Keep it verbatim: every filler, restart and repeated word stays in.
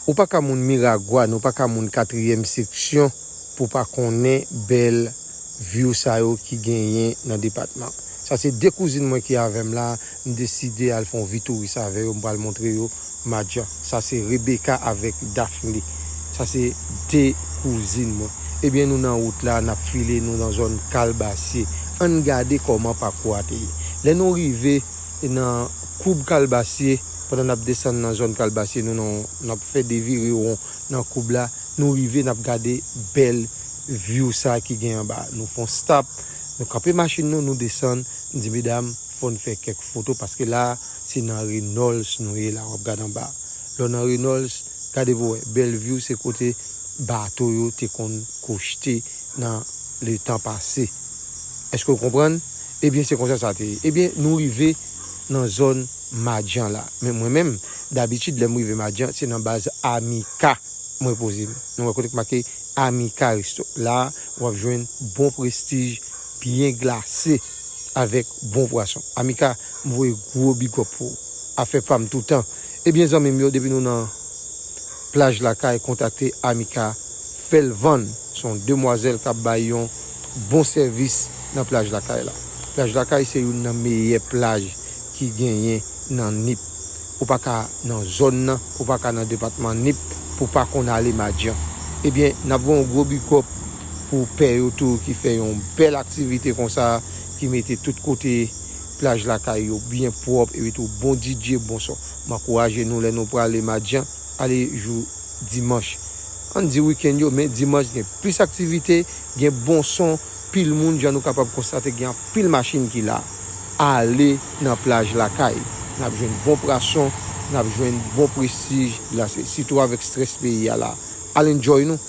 Ou pa ka moun Miragwàn, ou pa ka moun katriyèm seksyon pou pa konnen bèl view sa yo ki genyen nan depatman. Sa se de kouzin mwen ki avè m la, m deside al fè yon vi touris avè yo, m pral montre yo Madjan. Sa se Rebecca avèk Daphne. Sa se de kouzin mwen. Ebyen, nou nan wout la, n ap file, nou nan zòn Kalbasye. Ann gade kòman pakou a te ye. Lè nou rive nan koub Kalbasye, pandan n ap desann nan zòn Kalbasye, nou nan, n ap fè de vire won nan koub la, nou rive, n ap gade bèl view sa ki gen anba. Nou fè yon stop, nou kanpe machin nou, nou desann, n di medam, fò n fè kèk foto, paske la, se nan Reynolds nou ye la, w ap gade anba. Lè w nan Reynolds, gade pou w wè, bèl view se kote bato yo te konn kochte nan letan pase. Èske w konprann? Ebyen, se konsa sa te ye. Ebyen, nou rive nan zòn Madjan la. Men mwen menm, dabitid, lè m rive Madjan, se nan baz Amika mwen poze m. Nou wè kote k make Amika Resto. La, w ap jwenn bon prestij, byen glase, avèk bon pwason. Amika, m voye gwo big up pou ou. Afè pa m toutan. Ebyen, zanmi m yo, depi nou nan Plaj Lakay, kontakte Amika, fè l vann. Se yon demwazèl k ap bay yon bon sèvis nan Plaj Lakay la. Plaj Lakay se youn nan meyè plaj ki genyen nan Nip. Ou pa ka nan zòn nan, ou pa ka nan depatman Nip pou pa konn ale Madjan. Ebyen, n ap voye yon gwo big up pou pè yo tou ki fè yon bèl aktivite konsa, ki mete tout kote Plaj Lakay yo byen pwòp, epi tou bon D J, bon son. M ankouraje nou lè nou prale Madjan, ale jou dimanch. Ann di wikenn yo, men dimanch gen plis aktivite, gen bon son, pil moun, jan nou kapab konstate, gen anpil machin ki la. Ale nan Plaj Lakay. N ap jwenn bon pwason, n ap jwenn bon prestij, glase, sitou avèk strès peyi a la. Al enjoy nou.